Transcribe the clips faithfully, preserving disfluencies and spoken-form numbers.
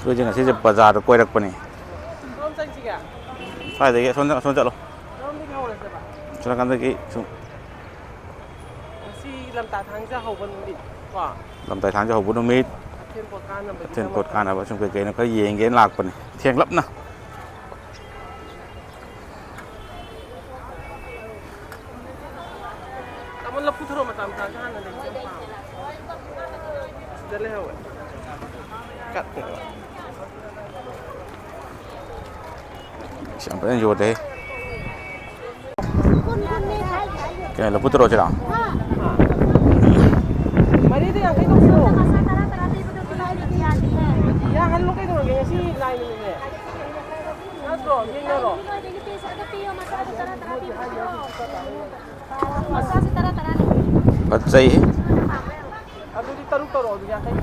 ꯑꯩꯈꯣꯏꯁꯦ ꯉꯁꯤꯁꯦ ꯕꯖꯥꯔꯗ ꯀꯣꯏꯔꯛꯄꯅꯤ꯫ ꯀꯔꯣꯝ ꯆꯪꯁꯤꯒꯦ? ꯁ꯭ꯋꯥꯏꯗꯒꯤ ꯑꯁꯣꯝ, ꯑꯁꯣꯝ ꯆꯠꯂꯣ꯫ ꯀꯔꯣꯝꯗꯒꯤ ꯍꯧꯔꯁꯦꯕ? ꯁꯣꯝ ꯅꯥꯀꯟꯗꯒꯤ ꯁꯨꯝ꯫ ꯉꯁꯤ ꯂꯝꯇꯥ ꯊꯥꯡꯖ ꯍꯧꯕ ꯅꯨꯃꯤꯠ ꯀꯣ? ꯂꯝꯇꯥ ꯊꯥꯡꯖ ꯍꯧꯕ ꯅꯨꯃꯤꯠ꯫ ꯑꯊꯦꯟ ꯄꯣꯠ ꯀꯥꯅꯕꯒꯤꯗꯃꯛꯇ꯫ ꯑꯊꯦꯟ ꯄꯣꯠ ꯀꯥꯅꯕ ꯁꯨꯝ ꯀꯩ ꯀꯩꯅꯣ ꯈꯔ ꯌꯦꯡꯒꯦꯅ ꯂꯥꯛꯄꯅꯤ ꯊꯦꯡꯂꯞꯅ꯫ ꯇꯥꯃꯣ, ꯂꯐꯨ ꯊꯔꯣ ꯃꯆꯥ ꯃꯆꯥꯁꯦ ꯍꯥꯟꯅ ꯂꯩꯁꯦ ꯌꯥꯝ ꯄꯥꯝꯃꯦ꯫ ꯁꯤꯗ ꯂꯩꯍꯧꯋꯦ꯫ ꯀꯠꯅꯦꯕ꯫ ꯑꯁ, ꯌꯥꯝ ꯐꯖꯅ ꯌꯣꯜꯂꯦꯍꯦ꯫ ꯀꯩꯅꯣ, ꯂꯐꯨ ꯊꯔꯣꯁꯤꯔꯣ? ꯃꯔꯤꯗ ꯌꯥꯡꯈꯩ ꯇꯧꯕꯤꯔꯣ꯫ ꯌꯥꯍꯜꯂꯣ ꯀꯩꯗꯧꯔꯒꯦ, ꯉꯁꯤ ꯂꯥꯏ ꯅꯨꯃꯤꯠꯅꯦ꯫ ꯅꯠꯇ꯭ꯔꯣ? ꯌꯦꯡꯅꯔꯣ꯫ ꯐꯖꯩꯍꯦ꯫ ꯑꯗꯨꯗꯤ ꯇꯔꯨꯛ ꯇꯧꯔꯛꯑꯣ, ꯑꯗꯨꯗꯤ ꯌꯥꯡꯈꯩ꯫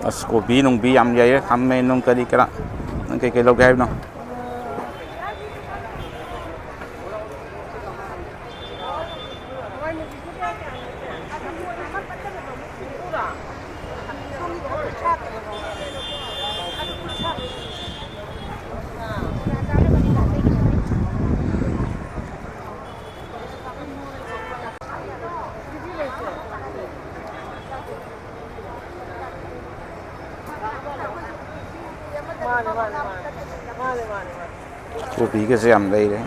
ꯑꯁ, ꯀꯣꯕꯤ ꯅꯨꯡꯕꯤ ꯌꯥꯝ ꯌꯥꯏꯌꯦ, ꯈꯥꯃꯦꯟ ꯅꯨꯡ ꯀꯔꯤ ꯀꯔꯥ꯫ ꯅꯪ ꯀꯩꯀꯩ ꯂꯧꯒꯦ ꯍꯥꯏꯕꯅꯣ? ꯃꯥꯅꯦ, ꯃꯥꯅꯦ, ꯃꯥꯅꯦ꯫ ꯃꯥꯅꯦ, ꯃꯥꯅꯦ, ꯃꯥꯅꯦ꯫ ꯀꯣꯕꯤꯒꯁꯦ ꯌꯥꯝ ꯂꯩꯔꯦ꯫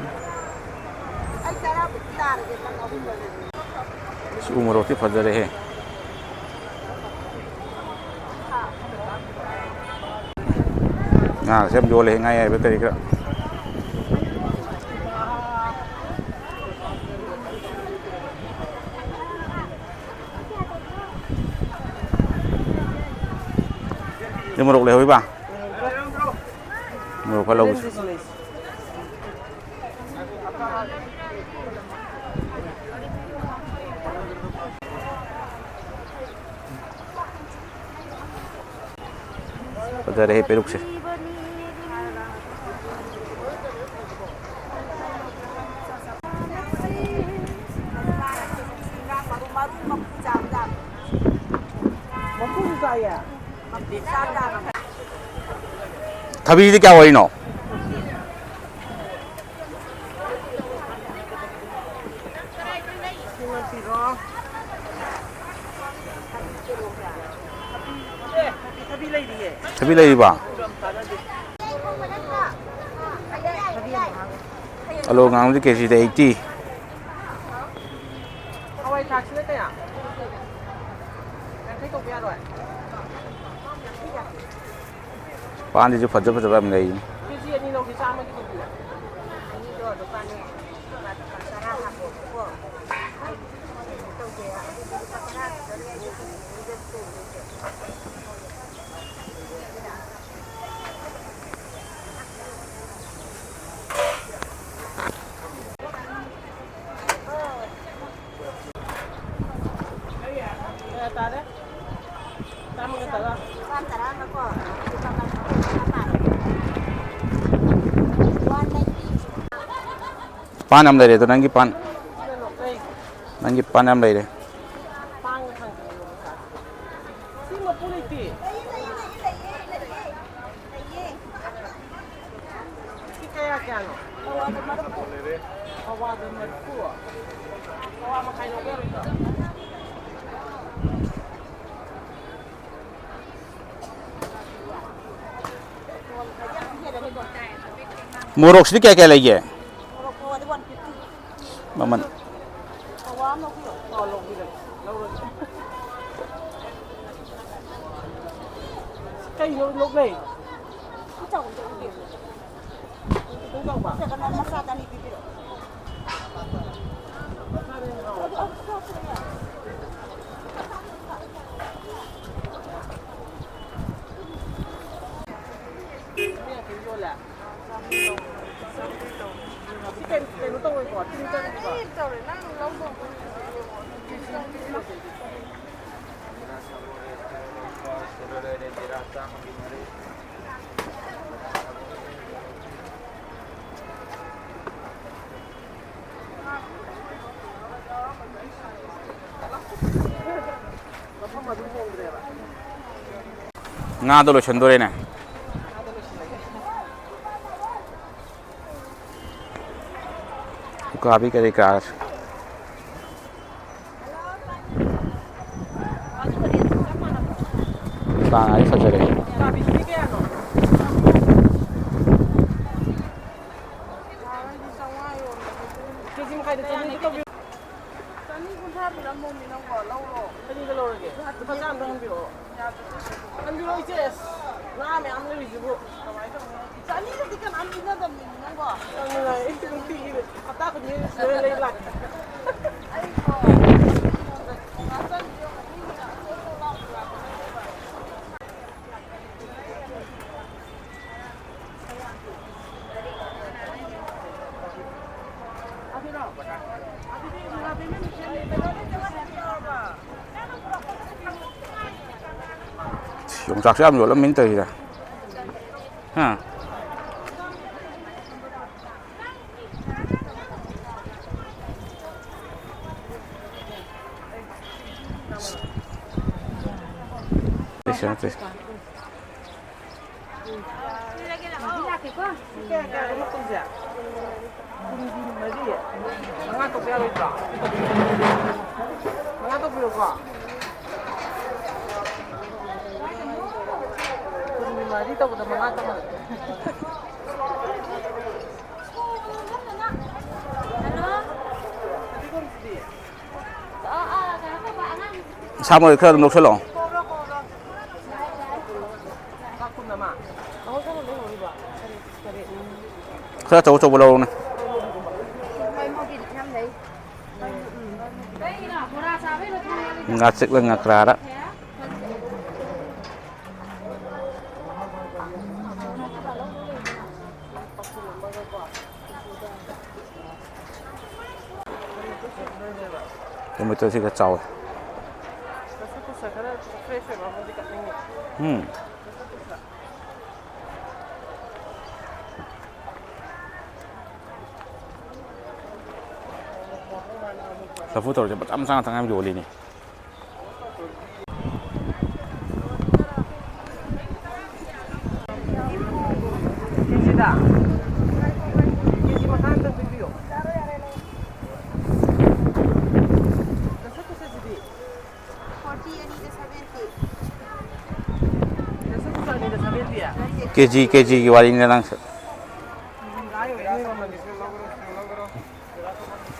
ꯑꯁ, ꯎ ꯃꯣꯔꯣꯛꯇꯤ ꯐꯖꯔꯦꯍꯦ꯫ ꯉꯥꯒꯁꯦ ꯌꯥꯝ ꯌꯣꯜꯂꯦꯍꯦ, ꯉꯥ ꯑꯌꯥꯏꯕ ꯀꯔꯤ ꯀꯔꯥ꯫ ꯁꯤ ꯃꯣꯔꯣꯛ ꯂꯩꯍꯧꯔꯤꯕ? ꯃꯣꯔꯣꯛ ꯈꯔ ꯂꯧꯒꯦ꯫ ꯐꯖꯔꯦꯍꯦ ꯄꯦꯔꯨꯛꯁꯦ꯫ ꯊꯕꯤꯗꯤ ꯀꯌꯥ ꯑꯣꯏꯔꯤꯅꯣ? ꯊꯕꯤ ꯂꯩꯔꯤꯕ? ꯑꯂꯨ ꯉꯥꯡꯕꯗꯤ ꯀꯦ ꯖꯤꯗ ꯑꯩꯠꯇꯤ꯫ ꯍꯋꯥꯏ ꯊ꯭ꯔꯥꯛꯁꯤꯅ ꯀꯌꯥ? ꯌꯥꯡꯈꯩ ꯇꯧꯕ ꯌꯥꯔꯣꯏ? ꯄꯥꯟꯁꯤꯁꯨ ꯐꯖ ꯐꯖꯕ ꯌꯥꯝ ꯂꯩ꯫ ꯀꯦ ꯖꯤ ꯑꯅꯤ ꯂꯧꯒꯦ, ꯆꯥꯝꯃꯒꯤ ꯄꯤꯕꯤꯌꯨ꯫ ꯑꯅꯤꯗꯣ ꯂꯨꯄꯥꯅꯦ, ꯂꯨꯄꯥ ꯇꯔꯥ ꯍꯥꯞꯄꯣꯕꯀꯣ꯫ ꯑꯩ ꯀꯩꯅꯣ ꯇꯧꯒꯦ, ꯑꯗꯨꯗꯤ ꯂꯨꯄꯥ ꯇꯔꯥ ꯈꯛꯇꯅꯦ, ꯑꯩ ꯀꯦ ꯖꯤ ꯑꯅꯤꯗ ꯇꯣꯡꯗꯣꯏꯁꯦ꯫ ꯀꯌꯥ ꯇꯥꯔꯦ? ꯆꯥꯝꯃꯒ ꯇꯔꯥ꯫ ꯆꯥꯝ ꯇꯔꯥ ꯑꯃꯀꯣ, ꯂꯨꯄꯥ ꯃꯉꯥ ꯄꯥꯔꯦ꯫ ꯄꯥꯟ ꯑꯃ ꯂꯩꯔꯦ ꯑꯗꯣ, ꯅꯪꯒꯤ ꯄꯥꯟ꯫ ꯁꯤꯅ ꯂꯣꯛꯂꯩ꯫ ꯅꯪꯒꯤ ꯄꯥꯟ ꯌꯥꯝ ꯂꯩꯔꯦ꯫ ꯄꯥꯟꯒ ꯊꯥꯡꯖꯤꯡꯒ ꯌꯣꯜꯂꯤ꯫ ꯁꯤ ꯃꯄꯨ ꯂꯩꯇꯦ꯫ ꯁꯤ ꯀꯌꯥ ꯀꯌꯥꯅꯣ? ꯄꯋꯥꯗ ꯃꯔꯤꯐꯨ꯫ ꯄꯋꯥ ꯃꯈꯥꯏ ꯂꯧꯕ ꯌꯥꯔꯣꯏꯗ꯭ꯔꯣ? ꯃꯣꯔꯣꯛꯁꯤꯗꯤ ꯀꯌꯥ ꯀꯌꯥ ꯂꯩꯒꯦ? ꯃꯣꯔꯣꯛ ꯄꯋꯥꯗ ꯋꯥꯟ ꯐꯤꯐꯇꯤ꯫ ꯃꯃꯜ꯫ ꯄꯋꯥ ꯑꯃ ꯂꯧꯕꯤꯔꯣ꯫ ꯀꯩꯅꯣ ꯂꯣꯛꯂꯩ? ꯁꯤ ꯆꯥꯎꯕꯗꯣ ꯎꯗꯦ꯫ ꯈꯤꯇꯪ ꯆꯥꯎꯕ? ꯅꯠꯇ꯭ꯔꯒꯅ ꯃꯆꯥꯗ ꯑꯅꯤ ꯄꯤꯕꯤꯔꯣ꯫ ꯁꯤ ꯀꯩꯅꯣ, ꯀꯩꯅꯣ ꯇꯧꯔꯣꯏꯀꯣ? ꯇꯤꯟ ꯆꯪꯉꯣꯏꯀꯣ? ꯃꯐꯝ ꯑꯗꯨꯝ ꯍꯣꯡꯗ꯭ꯔꯦꯕ꯫ ꯉꯥꯗꯣ ꯂꯣꯏꯁꯟꯗꯣꯔꯦꯅꯦ꯫ ꯎꯀꯥꯕꯤ ꯀꯔꯤ ꯀꯔꯥ꯫ ꯀꯥꯡ ꯍꯥꯏ ꯐꯖꯔꯦ꯫ ꯆꯅꯤ ꯀꯨꯟꯊ꯭ꯔꯥ ꯄꯤꯔꯝꯃꯣꯃꯤ ꯅꯪꯕꯣ, ꯂꯧꯔꯣ꯫ ꯑꯅꯤꯗ ꯂꯧꯔꯒꯦ꯫ ꯂꯨꯄꯥ ꯆꯥꯝꯗ ꯍꯟꯕꯤꯔꯛꯑꯣ꯫ ꯍꯟꯕꯤꯔꯛꯑꯣ ꯏꯆꯦ꯫ ꯑꯁ, ꯉꯥ ꯃꯌꯥꯝ ꯂꯩꯔꯤꯁꯤꯕꯨ꯫ ꯀꯃꯥꯏꯅ ꯇꯧꯅꯤ? ꯆꯅꯤꯒꯗꯤ ꯀꯅꯥꯝ ꯄꯤꯅꯗꯕꯅꯤ ꯅꯪꯕꯣ꯫ ꯅꯪ ꯅꯨꯡꯉꯥꯏ꯫ ꯑꯩꯁꯨ ꯅꯨꯡꯇꯤꯒꯤ ꯍꯞꯇꯥ ꯈꯨꯗꯤꯡꯒꯤ ꯁꯤꯗ ꯂꯩ ꯂꯥꯛꯀꯦ꯫ ꯑꯩꯕꯣ꯫ ꯌꯣꯡꯆꯥꯛꯁꯨ ꯌꯥꯝ ꯌꯣꯜꯂꯝꯃꯤꯅ ꯇꯧꯔꯤꯗ꯫ ꯍꯥ? ꯄꯩꯁꯥ, ꯄꯩꯁꯥ꯫ ꯀꯌꯥ, ꯀꯌꯥꯒꯤꯅꯣ ꯄꯨꯟꯁꯦ? ꯀꯨꯟꯒꯤ ꯃꯔꯤ꯫ ꯃꯉꯥ ꯇꯧꯕ ꯌꯥꯔꯣꯏꯗ꯭ꯔꯣ? ꯃꯉꯥ ꯇꯧꯕꯤꯔꯣꯀꯣ꯫ ꯀꯨꯟꯒꯤ ꯃꯔꯤ ꯇꯧꯕꯗ ꯃꯉꯥ ꯇꯧꯍꯜꯂꯣ꯫ ꯐꯗꯤꯒꯣꯝꯁꯤꯗꯤ? ꯁꯥ ꯃꯔꯣꯏ ꯈꯔ ꯑꯗꯨꯝ ꯂꯧꯁꯜꯂꯣ꯫ ꯈꯔ ꯑꯆꯧ ꯑꯆꯧꯕ ꯂꯧꯔꯣꯅꯦ꯫ ꯉꯥꯆꯤꯛꯂ ꯉꯀ꯭ꯔꯥꯔ꯫ ꯇꯣꯃꯦꯇꯣꯁꯤ ꯈꯔ ꯆꯥꯎꯋꯦ꯫ ꯃꯁꯛ ꯐꯖ ꯈꯔ fresh ꯑꯣꯏꯕ ꯑꯃꯗꯤ ꯀꯛꯅꯤꯡꯉꯤ꯫ ꯎꯝ꯫ ꯃꯁꯛ ꯐꯖ꯫ ꯂꯐꯨ ꯊꯧꯔꯤꯁꯦ ꯃꯆꯥ ꯃꯆꯥ ꯉꯥꯛꯇ ꯌꯥꯝ ꯌꯣꯜꯂꯤꯅꯦ꯫ ꯀꯦꯖꯤ ꯃꯈꯥꯏ ꯑꯝꯇꯪ ꯄꯤꯕꯤꯌꯣ꯫ ꯗꯁꯀꯨꯁꯁꯤꯗꯤ? ꯐꯣꯔꯇꯤ ꯑꯅꯤꯗ ꯁꯚꯦꯟꯇꯤ꯫ ꯗꯁꯀꯨꯁ ꯑꯅꯤꯗ ꯁꯚꯦꯟꯇꯤ? ꯅꯠꯇꯦ꯫ ꯀꯦꯖꯤ, ꯀꯦꯖꯤꯒꯤ ꯋꯥꯔꯤꯅꯤꯗ ꯅꯪꯁꯨ꯫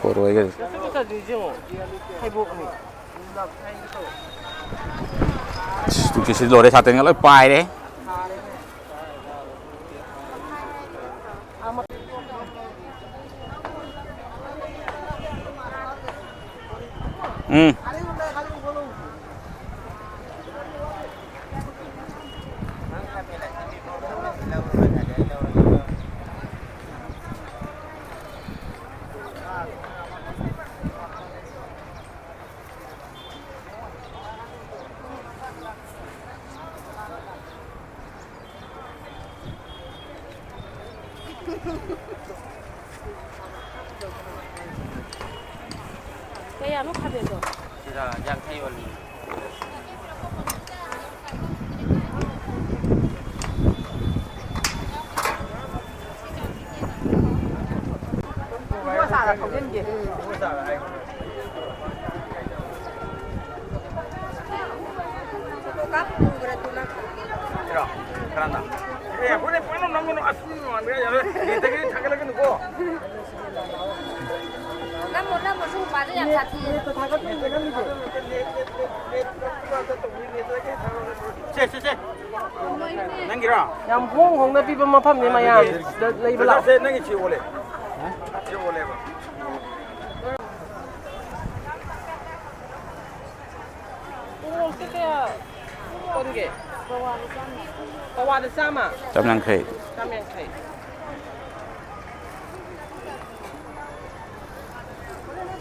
ꯄꯣꯔꯣ ꯑꯩꯒ꯫ ꯑꯁ, ꯇꯨ ꯀꯦ ꯁꯤ ꯂꯣꯏꯔꯦ, ꯁꯥꯇꯤꯟꯒ ꯂꯣꯏ ꯄꯥꯏꯔꯦ꯫ ꯎꯝ꯫ ꯀꯌꯥꯅꯣ ꯈꯥꯃꯦꯟꯗꯣ? ꯁꯤꯗ ꯌꯥꯡꯈꯩ ꯑꯣꯜꯂꯤ꯫ ꯃꯁꯥꯗ ꯊꯧꯖꯤꯟꯒꯦ꯫ ꯐꯣꯇꯣ ꯀꯥꯞꯄ ꯄꯨꯈ꯭ꯔꯦ, ꯇꯨ ꯂꯥꯛ ꯇꯔꯨꯛ꯫ ꯁꯤꯔꯣ? ꯀꯅꯥꯅ? ꯑꯦ, ꯑꯩꯈꯣꯏꯅ ꯄꯨꯟꯅ ꯅꯝꯒꯅꯨ꯫ ꯑꯁ, ꯃꯤ ꯃꯃꯥꯡꯗ ꯌꯥꯔꯣꯏ꯫ ꯅꯦꯠꯇꯒꯤ ꯊꯥꯒꯠꯂꯛꯀꯅꯨꯀꯣ꯫ ꯅꯝꯃꯣ, ꯅꯝꯃꯣ, ꯁꯤ ꯅꯨꯄꯥꯁꯦ ꯌꯥꯝ ꯁꯥꯊꯤꯌꯦ꯫ ꯁꯦ, ꯁꯦ, ꯁꯦ꯫ ꯅꯪꯒꯤꯔꯣ? ꯌꯥꯝ ꯍꯣꯡ ꯍꯣꯡꯅ ꯄꯤꯕ ꯃꯐꯝꯅꯤ ꯃꯌꯥꯝ꯫ ꯁꯤꯗ ꯂꯩꯕ ꯂꯥꯛꯑꯣ꯫ ꯁꯦ, ꯅꯪꯒꯤ ꯁꯤ ꯑꯣꯜꯂꯦ꯫ ꯁꯤ ꯑꯣꯜꯂꯦꯕ꯫ ꯎꯃꯣꯔꯣꯛꯁꯦ ꯀꯌꯥ ꯑꯣꯟꯒꯦ? ꯄꯋꯥꯗ ꯆꯥꯝꯃ? ꯆꯥꯝ ꯌꯥꯡꯈꯩ꯫ ꯆꯥꯝ ꯌꯥꯡꯈꯩ꯫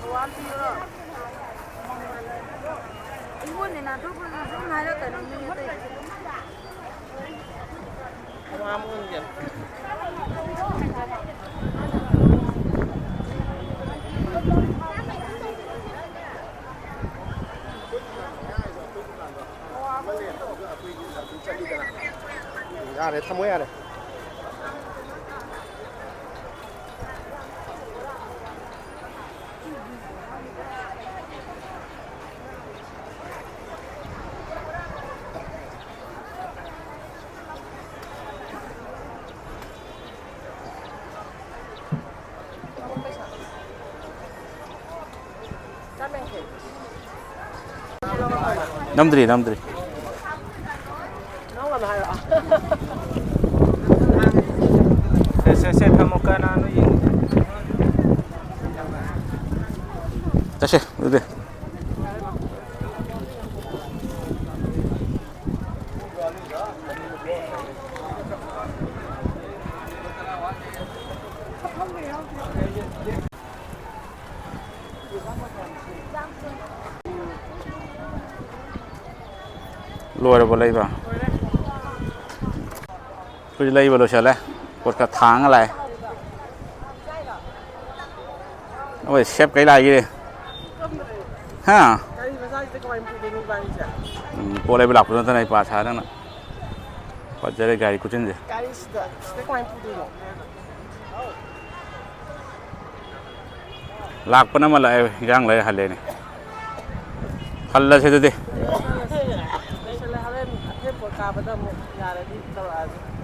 ꯄꯋꯥ ꯑꯃ ꯄꯤꯌꯨꯔꯣ? ꯏꯪꯈꯣꯜꯅꯦ ꯅꯥꯟꯊꯣꯛꯈ꯭ꯔꯁꯨ ꯁꯨꯝ ꯍꯥꯏꯔꯛꯀꯅꯨ ꯃꯤ ꯑꯇꯩ꯫ ꯌꯥꯔꯦ, ꯊꯝꯃꯣ ꯌꯥꯔꯦ꯫ ꯅꯝꯗ꯭ꯔꯤ, ꯅꯝꯗ꯭ꯔꯤ꯫ ꯁꯦ, ꯁꯦ, ꯁꯦ, ꯊꯝꯃꯣ, ꯀꯅꯥꯅꯣ ꯌꯦꯡꯉꯤꯁꯦ? ꯆꯠꯁꯦ, ꯑꯗꯨꯗꯤ꯫ ꯂꯣꯏꯔꯕꯣ ꯂꯩꯕ? ꯑꯩꯈꯣꯏꯁꯨ ꯂꯩꯕ ꯂꯣꯏꯁꯤꯜꯂꯦ꯫ ꯄꯣꯠ ꯈꯔ ꯊꯥꯡꯉ ꯂꯥꯛꯑꯦ꯫ ꯑꯩꯈꯣꯏ ꯁꯦꯞ ꯀꯩ ꯂꯥꯛꯏꯒꯦ? ꯍꯥ? ꯒꯥꯔꯤ ꯃꯆꯥꯁꯤꯗ ꯀꯃꯥꯏꯅ ꯄꯨꯗꯣꯏꯅꯣ ꯏꯕꯥꯅꯤꯁꯦ? ꯎꯝ, ꯄꯣꯠ ꯂꯩꯕ ꯂꯥꯛꯄꯗꯣ ꯅꯠꯇꯅ ꯑꯩ ꯄꯥ ꯁꯥ ꯅꯪꯅ꯫ ꯐꯖꯔꯦ ꯒꯥꯔꯤ ꯈꯨꯆꯤꯟꯁꯦ꯫ ꯒꯥꯔꯤꯁꯤꯗ, ꯁꯤꯗ ꯀꯃꯥꯏꯅ ꯄꯨꯗꯣꯏꯅꯣ? ꯂꯥꯛꯄꯅ ꯑꯃ ꯂꯥꯛꯑꯦ, ꯏꯟꯖꯥꯡ ꯂꯩꯔ ꯍꯜꯂꯦꯅꯦ꯫ ꯍꯜꯂꯁꯦ ꯑꯗꯨꯗꯤ꯫ ꯂꯣꯏꯁꯜꯂꯦ, ꯍꯣꯔꯦꯟ ꯑꯊꯦꯟ ꯄꯣꯠ ꯀꯥꯕꯗ ꯑꯃꯨꯛ ꯌꯥꯔꯗꯤ ꯇꯧꯔꯛꯑꯒꯦ꯫